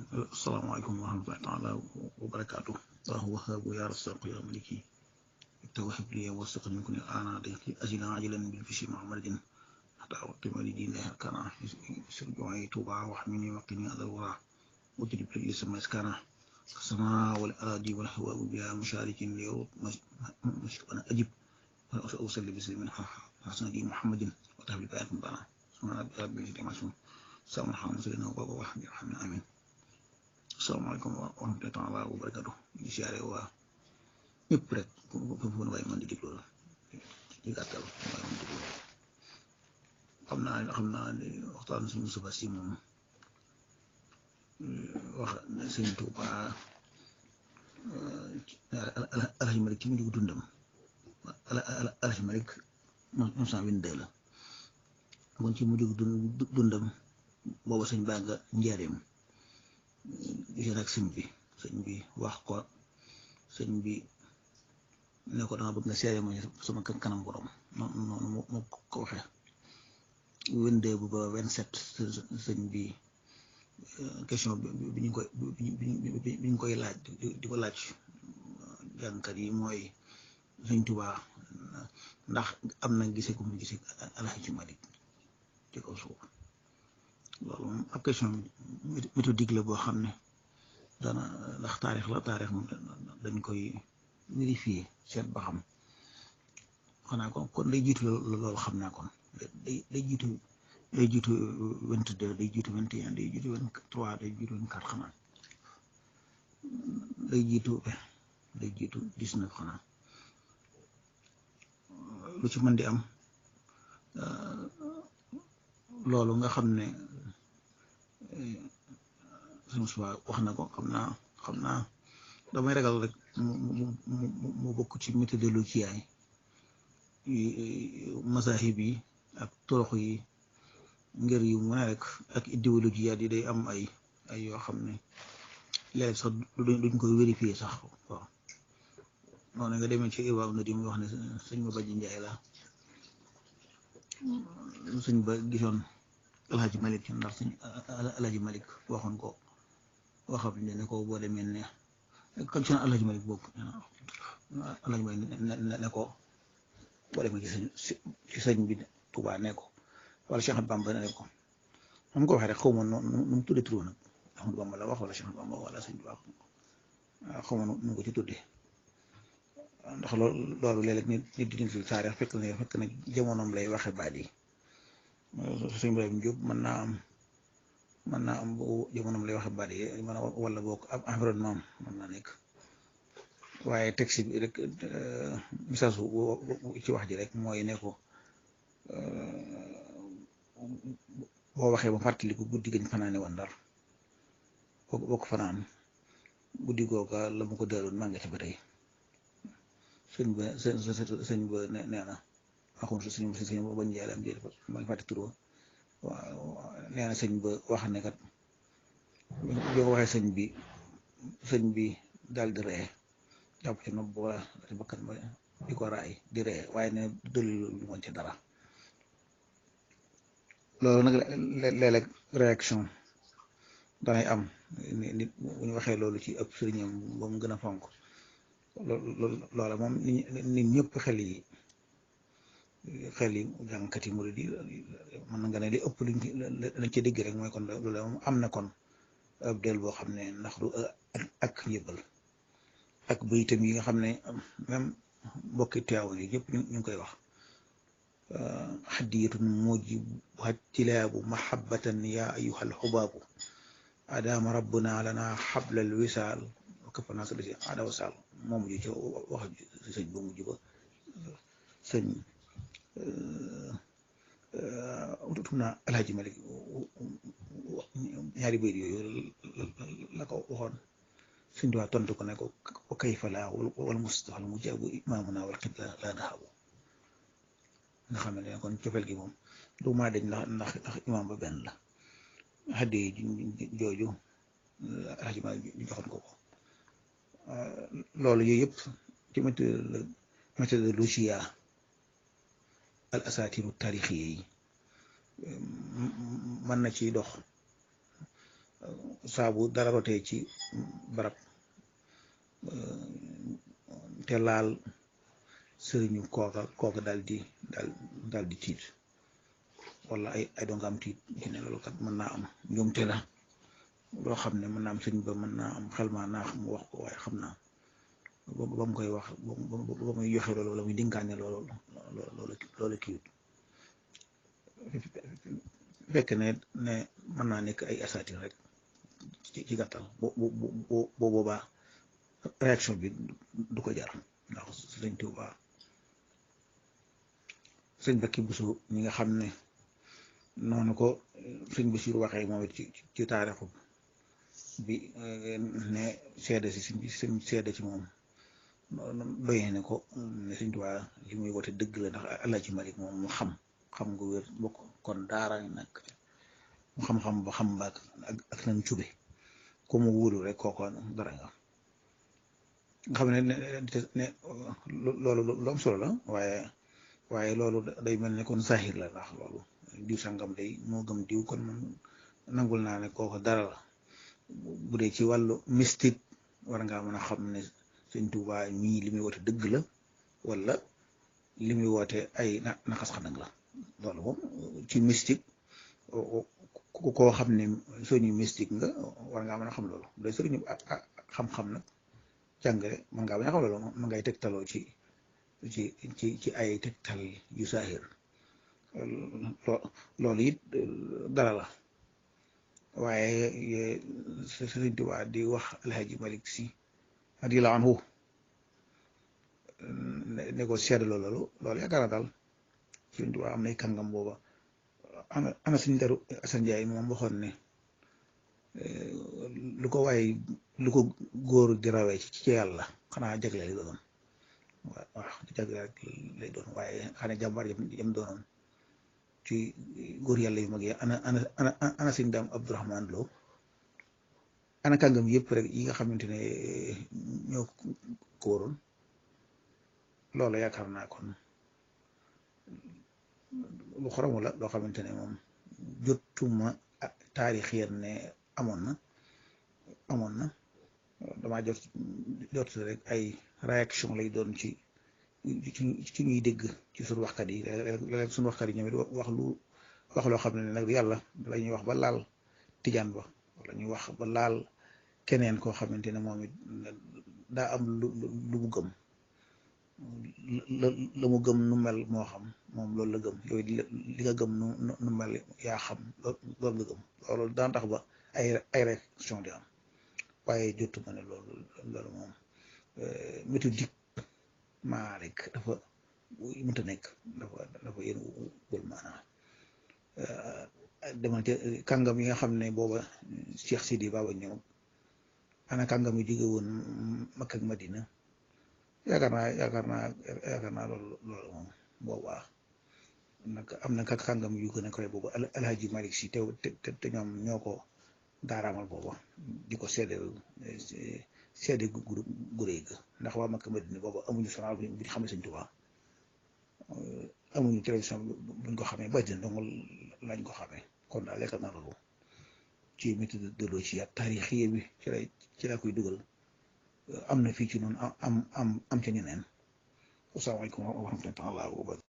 السلام عليكم ورحمة الله تعالى وبركاته. الله وهاب يا رزاق يا ملكي توهب لي وثق من كل أنا أجل عاجلا بالفشي مع مرج حتى أقيم لدين الله كان سرجعي توبا وحميني وقني أذى الورى وجلب لي سما إسكانا السماء والأراضي والهواء بها مشارك ليوم أنا أجب وأصلي بسلم حسن دين محمد وتهب بآيات مبارك سبحان ربي جل معصوم السلام عليكم سيدنا وبابا وحمد الرحمن آمين. Assalamualaikum warahmatullahi taala wabarakatuh. Di siyaare waa ñëpp rek fu waaye man di déglu la di gàttal waaye man di déglu xam naa ne waxtaan suñu suba si moom wax sëñ Tuuba Alhaji Malik ci mu jóg dundam Alhaji Malik 1922 la kon ci mu jóg dundam booba sëñ baa nga njaareem gisee nag sëñ bi wax ko sëñ bi ne ko danga bëgg nga seere ma sama kanam borom noonu moo ko waxee 22 bu ba 27 sëñ bi question bi ñu koy laaj di ko laaj jàngkat yi mooy sëñ Tuubaa ndax am na gisee ku mu gisee Alhaji Malik ci kaw suuf loolu moom ab question méthodique la boo xam ne dana ndax taarix moom dañ koy vérifier seet ba xam xanaa kon day jiitu loolu xam naa kon day jiitu 22 day jiitu 21 day jiitu 23 day jiitu 24 xanaa day jiitu 19 xanaa lu ci mën di am loolu nga xam ne suñu suba wax na ko xam naa damay ragal rek mu bokk ci méthodologie yi mazahib yi ak torox yi ngir yu mu ne rek ak idéologie yi day am ay yoo xam ne léeg sax duñ koy vérifier sax waaw noonu nga demee ci Iwaaw na di muy wax ne sëñ ma Baji Njaay la sëñ ba gisoon Alhaji Malik ndax sëñ Alhaji Malik waxoon ko waxam ne ko boo demee ne kan ci Alhaji Malik boobu Alhaji Malik ne ko boo demee ci sëñ bi Tuubaa ne ko wala Cheikh Bamba ne ko xam ko waxee rek xaw ma nu mu tuddee tur nag Ahmadu Bamba la wax wala Cheikh Bamba wala sëñ Tuubaa xaw ma nu ko ci tuddee ndax loolu léeg-léeg nit di dindi taarix fekk na jamonoom lay waxe baat yi sëñ Ibrahima Diop mën naa am bu jamonoom lay waxe baat yi wala boog ab environnement mën naa nekk waaye texte bi rek message ci wax ji rek mooy ne ko boo waxee ba fàttaliku guddi gañ fanaane woon Ndar boo ko fanaan guddi googa la mu ko daloon maa ngi ci ba tey sëñ ba nee na waxoon sëñ ba bañ yàlla am jël maa ngi fàtte turoo waaw nee na sëñ ba wax ne kat boo ko waxee sëñ bi daal di ree jàpp ci nopp wala ci bakkan ba di ko raay di ree waaye ne dëllu lu moon ci dara loolu nag léeg-léeg réaction danay am nit bu ñu waxee loolu ci ëpp sëriñam ba mu gën a fonk loola moom nit ñëpp xel yi jàngkat yi murid yi mën nga ne li ëpp lañ ci dégg rek mooy kon loolu moom am na kon ab del boo xam ne ndax du ak yëbal ak bayitam yi nga xam ne même mbokki teew yi ñëpp ñu ngi koy wax hadiyatun mujibu tilaabu mahabbatan ya ayyuhal xubaabu adama rabbuna lana xablal wisaal këppana sa dasi ada wasaal moo mujj ci wax sëñ ba mujj ba sëñ utum naa Alhaji Malik ñaari bayit yooyu la ko waxoon sëñ Tuubaa tontu ko ne ko wa kayfa laa wal mustafa al mujaabu imaamuna wal qibla laa nahabu nga xam ne kon cofeel gi moom du maa dañ ndax imaam ba benn la xaddee jooju Alhaji Malik joxoon ko loolu yooyu yëpp ci méthodologie al asaatiru taarixi yi mën na ciy dox saabu dara rotee ci barab te laal sëriñu kooka daal di tiit wala ay donga am tiit ci ne loolu kat mën naa am njuumte la loo xam ne mën naa am sëñ ba mën naa am xel maa naax mu wax ko waaye xam naa ba mu koy wax ba muy joxe loolu wala muy dinkaane loolu kiiwut fekk ne mën naa nekk ay asaatir rek ci gàttal boobaa réaction bi du ko jar ndax sëñ Tuuba sëñ Bakki Buso ñi nga xam ne noonu ko sëñ Basiru waxee moom it ci taarixu bi ne seede si sëñ seede ci moom doyee ne ko ne sëñ Tuuba li muy wote dëgg la ndax Alaaji Malik moom mu xam nga wér bokk kon daara nag mu xam-xam ba xam baak ak nañ cube ko mu wóolu rek kooko dara nga xam ne loolu lu am solo la waaye loolu day mel ne kon saaxir la ndax loolu diw sangam day moo gëm diw kon man nangul naa ne kooko dara la bu dee ci wàllu mystique war ngaa mën a xam ne sëñ Tuubaa mii li muy woote dëgg la wala li muy woote ay naxas xanang la loolu moom ci mystique koo xam ne sëriñu mystique nga war ngaa mën a xam loolu bu dee sëriñu xam-xam nag jàngale mën ngaa bañ a xam loolu mën ngay tegtaloo ci ay tegtal yu saahir loolu it dara la waaye Sëriñ Tuubaa di wax Alhaji Malik Si radiyallaahu anhu ne ko seede loolu yaakaar naa daal Sëriñ Tuubaa am nay kàngam booba ana suñ daru Asan Njaay moom waxoon ne lu ko góor di rawee ci yàlla xanaa jagle lay doon waaw jagle rek lay doon waaye xanaa jàmbaar jam doonoon ci góor yàlla yu mag yi ana sëñ Daam Abdourahman Lo ana kàngam yëpp rek yi nga xamante ne ñoo ko waroon loolu yaakaar naa kon lu xoromu la loo xamante ne moom jotuma taarix yéen ne amoon na damaa jot rek ay réaction lay doon ci ñuy dégg ci suñu waxkat yi léeg-léeg suñu waxkat yi ñoom it wax loo xam ne nag yàlla la ñuy wax ba laal tijaan ba wala ñuy wax ba laal keneen koo xamante ne moom it daa am lu mu gëm la mu gëm nu mel moo xam moom loolu la gëm yooyu li nga gëm nu mel yaa xam loolu nga gëm loolu daan tax ba ay réaction di am waaye jotuma ne loolu moom méthodique maa rek dafa mënta nekk dafa yéen wul maanaam demal ci kàngam yi nga xam ne booba Cheikh Sidi Baba ñëw ana kàngam yi jóge woon Makka ak Madina yaakaar naa loolu moom boobaa nag am na kàngam yu gën a koy boobu Alhaji Malik Si te ñoom ñoo ko daaraamal booba di ko seede gu réy ga ndax waa Makka Madina booba amuñu sonal bu ñu xamee Sëñ Tuubaa amuñu télévision buñ ko xamee ba dina dong lañ ko xamee kon daal yaakaar naa loolu ci méthodologie ak taarixie bi ci la koy dugal am na fii ci noonu am ca ñeneen asalaamaaleykum wa rahmatullaahi wa barakaatuh